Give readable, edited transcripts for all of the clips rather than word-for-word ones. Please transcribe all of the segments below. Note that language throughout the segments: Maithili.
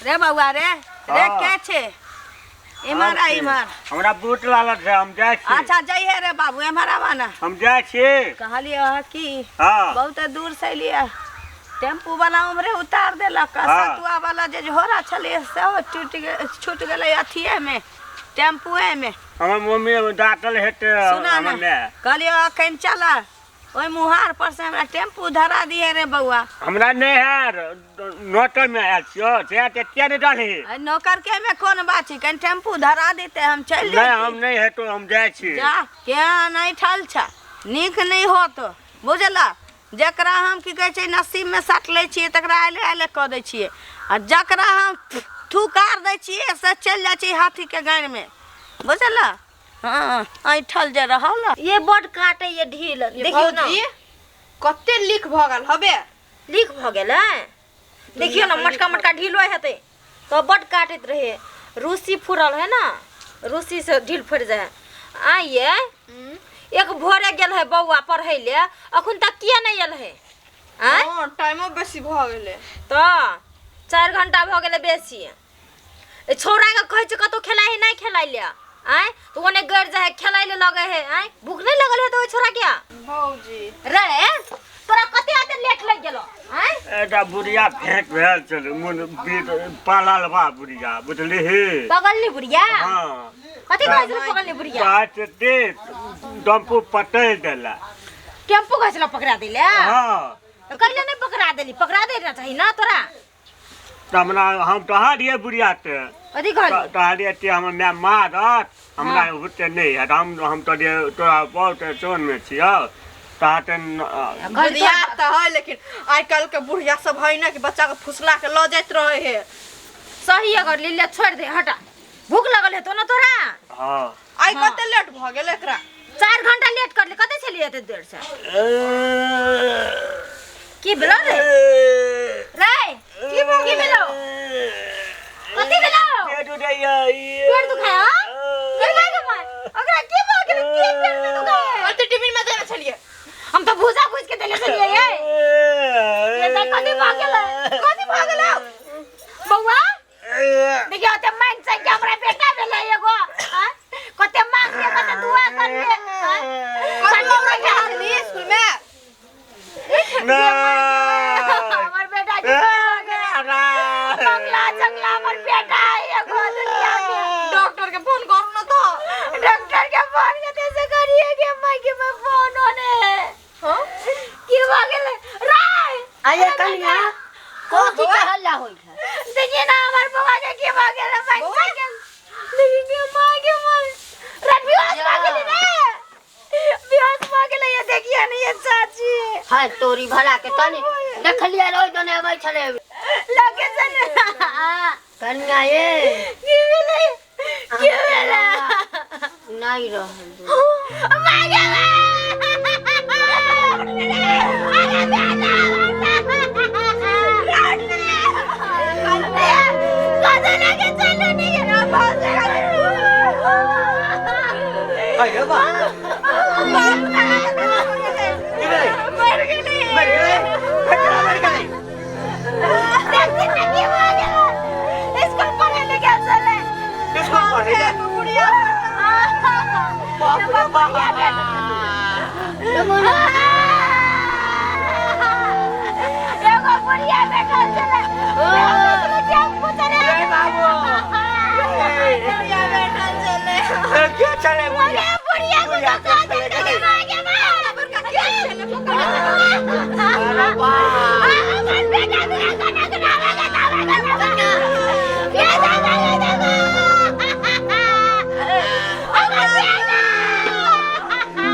रे बौआ रे रे। हाँ। के छे? इम्हर आ, इम्हर। हमरा बूट लागल छै, हम जाइ छी। अच्छा, जइहे रे बाबू, एम्हर आबा ना। हम जाइ छी। कहलियै अहाँ की? हाँ। बहुत दूर से एलियै, टेम्पू वाला उम्हरे उतार देलक आ सतुआ वाला जे झोरा छलै सेहो टूटि गेल, छूटि गेलै अथिए मे, टेम्पुए मे। हमर मम्मी डाँटल हेतै। सुना हमर ने। माय। कहलियै अखन चल, ओहि मुहार पर से हमरा टेम्पू धरा दिहे रे बौआ। हमरा नहि हैत, नोटमे आयल छियौ से तऽ किया नहि डालही? अइ नौकर के मे कोन बात छै, कनि टेम्पू धरा देते हम चलि नहि, हम जैती। नहि हेतौ, हम जाइ छी। जा, केहन ऐठल छ, नीक नहि होत, बुझल? जकरा हम की कहै छै नसीबमे साटि लै छियै तकरा आयले आयले कऽ दै छियै, आ जकरा हम थुकार दै छियै से चलि जाइ छै हाथीके गानिमे, बुझल? हँ, ऐठल जे रहल। ये बड काटे ये ढील, देखियौ ने। भौजी, कते लीक भऽ गेल हबे। लीक भऽ गेलै, देखियौ ने, मटका मटका ढीलो हेतै तऽ बड काटैत रहे। रूसी फुरल है ना, रूसी से ढील फुरि जाइ है। आइए एक भोरे गेल है बौआ पढ़ै ले, अखन तक किया नहि आयल है? आँय? हँ, टाइमो बेसी भऽ गेलै। तऽ 4 घंटा भऽ गेलै बेसी। ए छौड़ाके कहै छै कतहु खेलाइ है नहि खेलाइ ले, आँय, तऽ ओने गड़ि जाइ है, खेलाइ ले लगै है। आँय, भूख नहि लगल है तऽ ओहि छौड़ाके? भौजी। रे, तोरा कते एते लेट लागि गेलो? आँय? एकटा बुढ़िया भेंट भेल छलै, मन बीत पाललबा बुढ़िया, बुझलिही? पगलनी बुढ़िया? हँ। कथी कहै छलै पगलनी बुढ़िया? कहै छै टेम्पू पटैल देला। टेम्पू कहै छलै पकड़ा दैले? हँ। तऽ कैले नहि पकड़ा देली? पकड़ा देना चाही ना तोरा। तऽ हमरा हम कहाँ रहियै बुढ़ियाके? कथी कहली? कहलियै कि हमर माय मारत हमरा, ओते नहि हैत। हम तऽ तोरा बहुत चोनमे छियौ तहन। बुढ़िया तऽ है, लेकिन आइ काल्हि के बुढ़िया सब है ने कि बच्चा के फुसला के लऽ जाइत रहे है। सही अगर लीले, छोड़ि दे, हटा। भूख लगल हेतौ ने तोरा? हँ। आइ कते लेट भऽ गेल एकरा? 4 घंटा लेट कर ले। कतऽ छलियै एते देर से? की भेलो रे? रे, की भऽ की भेलो? कथी भेलो? पेट उठैया। पेट दुखाय? हँ, गे माय, ओकरा की भऽ गेलै? की पेट में दुखाय? कते टिफिन में देने छलियै? हम तऽ भूसा भूज के देले छलियै। ये ये तऽ कथी भऽ गेलै? कथी भऽ गेलै बौआ? देखियौ, ओते मांगि चाहि के हमरा बेटा भेलै एगो। आँय? कते मांगलियै, कते दुआ करलियै, आँय? कथी लऽ के छलियै स्कूल में? हमर बेटा के बंगला चंगला हमर बेटा है एगो दुनिया के। डॉक्टर के फोन करू ना तो। डॉक्टर के फोन कते से करिए के माय के मैं फोन होने हाँ। की भऽ गेलै राय? आये कनिया, कथी के हल्ला होइत है? देखिए ना, हमर बौआ के की भऽ गेलै। माय के देखिए के माय के माय रे, बेहोश भऽ गेलै रे, बेहोश भऽ गेलै। ये देखिए ने ये चाची। हाय तोरी भला के, तनी देखलियै रोज दने अबै छलै। लगे चल। कनिया ये। की भेलै? की भेलै? नहि रहल। माय गे अरे बेटा, कतऽ लगे चलू नहीं। अरे बा, की भेलै? मर गेलै। मरि गेलै? केना मरि गेलै? देखी ने की भऽ गेलै। स्कूल पढ़ै ले गेल छलै। स्कूल पढ़ै ले? बाप रे बाप। एगो बुढ़िया बैठल छलै। टेम्पू चले। रे बाबू। बुढ़िया बैठल छलै। ए, के छलै बुढ़िया? बुढ़िया बुढ़िया के छलै गेलै? अरे बाप।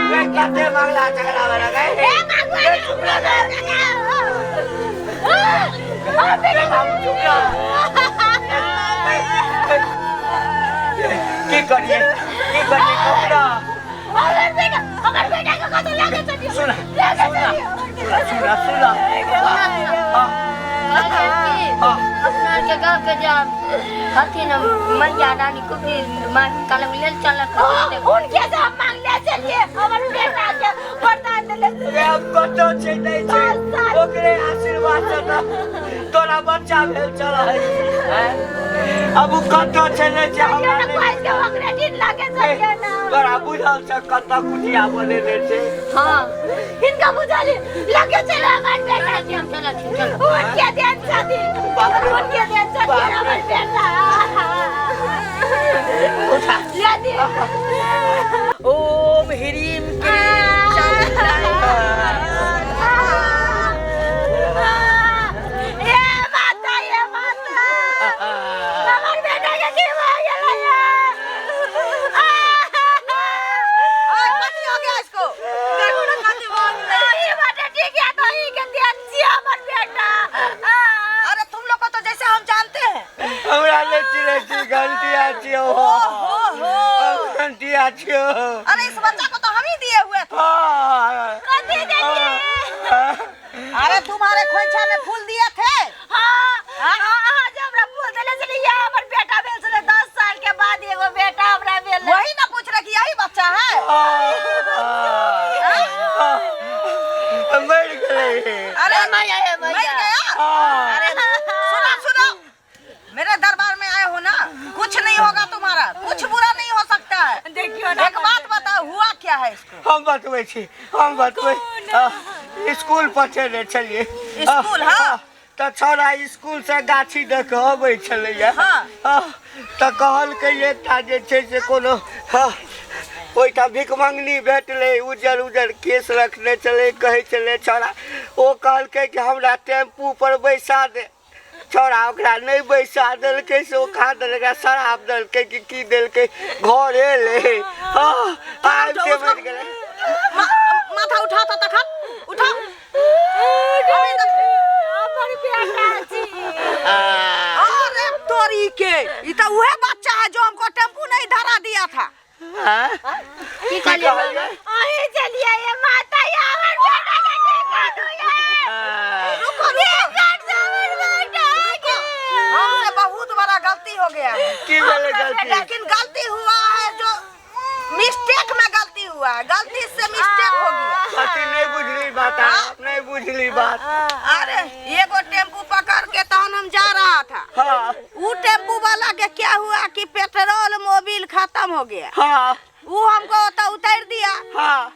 रे, कते मांगला झगड़ा वाला गए? रे, चुप रह रे। रे बाबू, चुप रह। की करिए, की करिए? कपड़ा सुन, सुन, सुन, सुन। हाँ। अपना आरके गाँव के जे हथिन मैया रानी कुकी माँ कलम लेल चलक। उनके से हम मांगले चलिए, हमर बेटा के वरदान देले। रे, हम कतौ छै नहि छै, ओकरे आशीर्वाद से तऽ तोरा बच्चा भेल चल है अब उ कतऽ छै नहि छै हमरा ना नहि कोई के ओकरे दिन लागे छै ना। तोरा बुझल छै कतऽ कुटिया बनेने छै? हां, हिनका बुझल लगे छै हमर बेटा के। हम चलत छी, चलो। उनके देन छथिन, उनके देन छथिन हमर बेटा। ले दे। ओम ह्रीम क्रीम चामुण्डाय। ए माता, ए माता, हमर बेटा के की भऽ गेलै? ओए, कथी हो गया इसको? देखो ना कथी भऽ गेलै। ई बाटे ठीक है तो ई के देन छी हमर बेटा। अरे तुम लोग को तो जैसे हम जानते हैं। हमरा नहि चिन्है छी, घंटिया छियौ। ओ हो हो। हम घंटिया छियौ। अरे इस बच्चा को तो हम ही दिए हुए थे। कथी देलिए? अरे तुम्हारे खोइछा में फूल दिए थे। हाँ हाँ, जे हमरा फूल देले छलियै, हमर बेटा भेल छलै। 10 साल के बाद एगो बेटा हमरा भेलै। वही ना पूछ रहे कि यही बच्चा है? मरि गेलै। अरे मैया, मर मैया। गया। अरे सुनो सुनो, मेरे दरबार में आए हो ना, कुछ नहीं होगा तुम्हारा, कुछ बुरा नहीं हो सकता है। देखियो ना। एक बात बताओ, हुआ क्या है इसको? हम बतबै छी, हम बतबै। स्कूल पठेने छलियै। स्कूल, हाँ। तऽ छौड़ा स्कूल से गाछी दऽ कऽ अबै छलैया। हाँ। तऽ कहलकै एकटा जे छै से कोनो, हाँ, ओहिठाम भिखमंगनी भेटलै, उज्जर उज्जर केश रखने छलै, कहै छलै छौड़ा। ओ कहलकै कि हमरा टेम्पू पर बैसा दे। छौड़ा ओकरा नहि बैसा देलकै, से ओ खा देलकै, शराब देलकै कि की देलकै, घर एलै, हँ, आबिते मरि गेलै। माथा उठा तो तखन उठा। अभी तक हमर बेटा छी। अरे तोरी के, ये तो वह बच्चा है जो हमको टेम्पू नहीं धरा दिया था। हाँ? की कहलियै? अहीं चलिए ये माता, ये हमर बेटा के ठीक कर दू ये। रुको रुको, ठीक कर दू हमर बेटा के। हमसे बहुत बड़ा गलती हो गया है। की भेलै गलती? लेकिन गलती हुआ है जो मिस्टेक में गलती हुआ है, गलती से मिस्टेक हो गया। कथी नहि बुझली बात, नहि बुझली बात। अरे एगो टेम्पू पकड़ के तहन हम जा रहा था। वो टेम्पू वाला के क्या हुआ कि पेट्रोल मोबिल खत्म हो गया। वो हमको तो उतार दिया।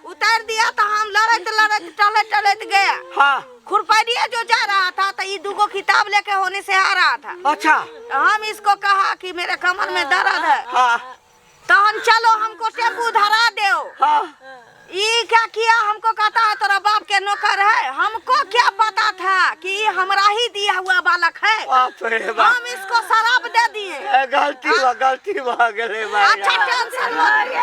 उतार दिया तो हम लड़त लड़त टलत टलत गया। खुरपैरिया जो जा रहा था तो ये दूगो किताब लेके होने से आ रहा था। अच्छा। तो हम इसको कहा कि मेरे कमर में दर्द है। तहन चलो हमको टेम्पू धरा दो। ये क्या किया, हमको कहता है तेरा बाप के नौकर है। हमको क्या पता था कि ये हमरा ही दिया हुआ बालक है। बाप रे बाप। हम इसको शराब दे दिए। ए, गलती भऽ गलती भऽ गेलै भाई। अच्छा टेंशन मत ले।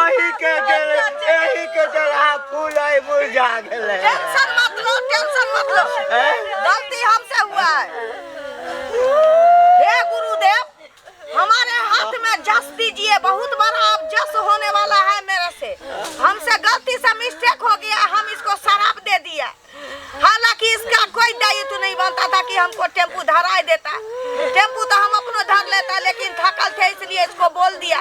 एही के गेलै, एही के जरा फूल आई मुरझा गेलै। टेंशन मत लो, टेंशन मत लो, गलती हमसे हुआ है। हे गुरुदेव, हमारे हाथ में जस दीजिए, बहुत बड़ा अब जस होने वाला है मेरे से। हमसे गलती से मिस्टेक हो गया, हम इसको शराब दे दिया। हालांकि इसका कोई दायित्व नहीं बनता था कि हमको टेम्पू धराए देता। टेम्पू तो हम अपनो धर लेता, लेकिन थकल थे इसलिए इसको बोल दिया।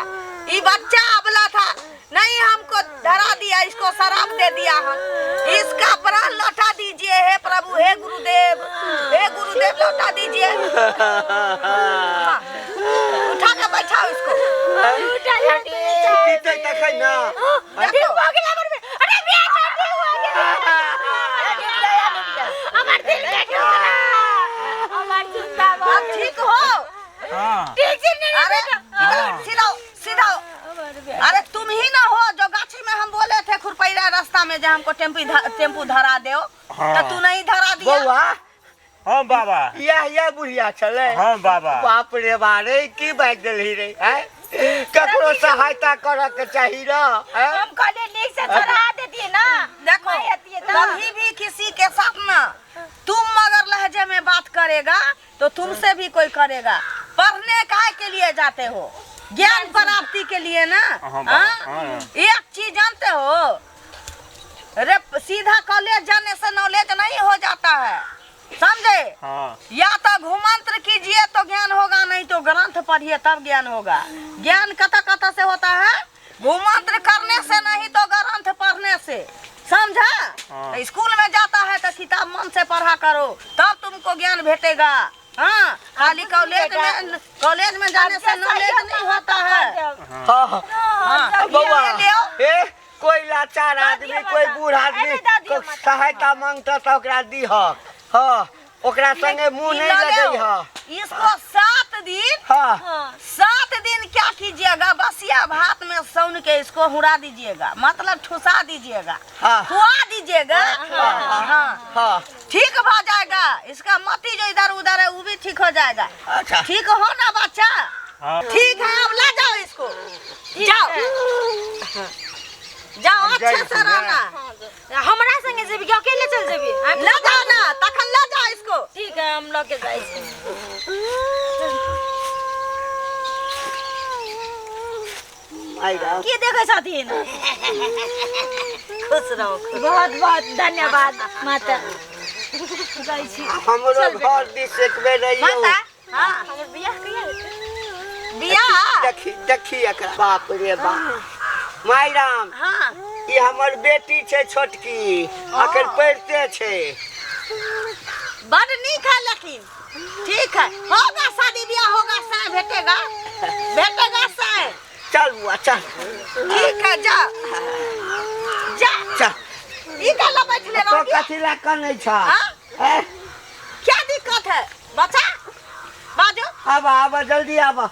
ये बच्चा अबला था, नहीं हमको धरा दिया, इसको शराब दे दिया हम। इसका प्राण लौटा दीजिए हे प्रभु, हे गुरुदेव, हे गुरुदेव लौटा दीजिए। हाँ, उठा के बैठाओ इसको। जीतै तखन ना। ठीक भऽ गेल हमर बेटा। अरे बेटा ठीक भऽ गेल। हमर दिल के टुकड़ा, हमर जूता भऽ अब ठीक हो? हाँ। ठीक छै ने? अरे इधर सीधा सीधा। अरे तुम ही ना हो जो गाछी में हम बोले थे खुरपैरा रास्ता में जो हमको टेम्पू टेम्पू धरा दो। हाँ। तो तू नहीं धरा दिया। बौआ। हाँ बाबा। इएह इएह बुढ़िया छलै? हाँ बाबा। बाप रे बा रे, की बाजि देलही रे आँय? ककरो सहायता करऽ के चाही न आँय? हम कहलियै नीक से चढ़ा देतियै ना। देखो, नहि अतियै तऽ। कभी भी किसी के साथ ना तुम मगर लहजे में बात करेगा तो तुमसे भी कोई करेगा। पढ़ने काहे के लिए जाते हो? ज्ञान प्राप्ति के लिए ना। हाँ बाबा, हाँ? हाँ। एक चीज जानते हो रे, सीधा कॉलेज जाने से नॉलेज नहीं हो जाता है, समझे? हाँ। या तो घुमंत्र कीजिए तो ज्ञान होगा, नहीं तो ग्रंथ पढ़िए तब ज्ञान होगा। ज्ञान कथा कथा से होता है, घुमंत्र करने से नहीं तो ग्रंथ पढ़ने से, समझा? हाँ। तो स्कूल में जाता है तो किताब मत मन से पढ़ा करो, तब तुमको ज्ञान भेटेगा। हाँ, खाली कॉलेज में जाने से नॉलेज नहीं होता है। हाँ हाँ हाँ, बौआ ये लियो। ए कोई लाचार आदमी कोई बूढ़ आदमी को सहायता मांगता तऽ ओकरा दीहक। हाँ ओकरा संगे मुंह नहीं ई लऽ लगै लियो। ह। इसको 7 दिन, हाँ 7 दिन क्या कीजिएगा, बसिया भात में सौन के इसको हुरा दीजिएगा, मतलब ठुसा दीजिएगा, हाँ। खुआ दीजिएगा। हाँ हाँ ठीक हो जाएगा। इसका मती जो इधर उधर है वो भी ठीक हो जाएगा। अच्छा ठीक हो ना बच्चा? हाँ। ठीक है, अब ला जाओ इसको, जाओ जाओ, अच्छे से रहना। हमरा संगे जेबी कि अकेले चल जेबी? ला जाओ ना, तखन ला जाओ इसको। ठीक है, हम लऽ के जाइ छी। आइ राम। की देखै छथिन? खुश रहो, खुश। बहुत बहुत धन्यवाद माता। जाइ छी। हमरो घर दिस एक बेर अइयौ। माता, हाँ हमर बियाह कहिया हेतै? बियाह? देखी देखी एकरा, बाप रे बाप। माय राम, हाँ ई हमर बेटी छै छोटकी, अखन पढ़िते छै। बड़ नीक है, लेकिन ठीक है, होगा शादी ब्याह होगा, साय भेटेगा, भेटेगा साय। चल बुआ चल। ठीक है, जा जा। चल। ई काला बैठले तो रहो। कथी ला कनै छ? हाँ? हैं? क्या दिक्कत है बच्चा, बाजू। आबा आबा जल्दी आबा।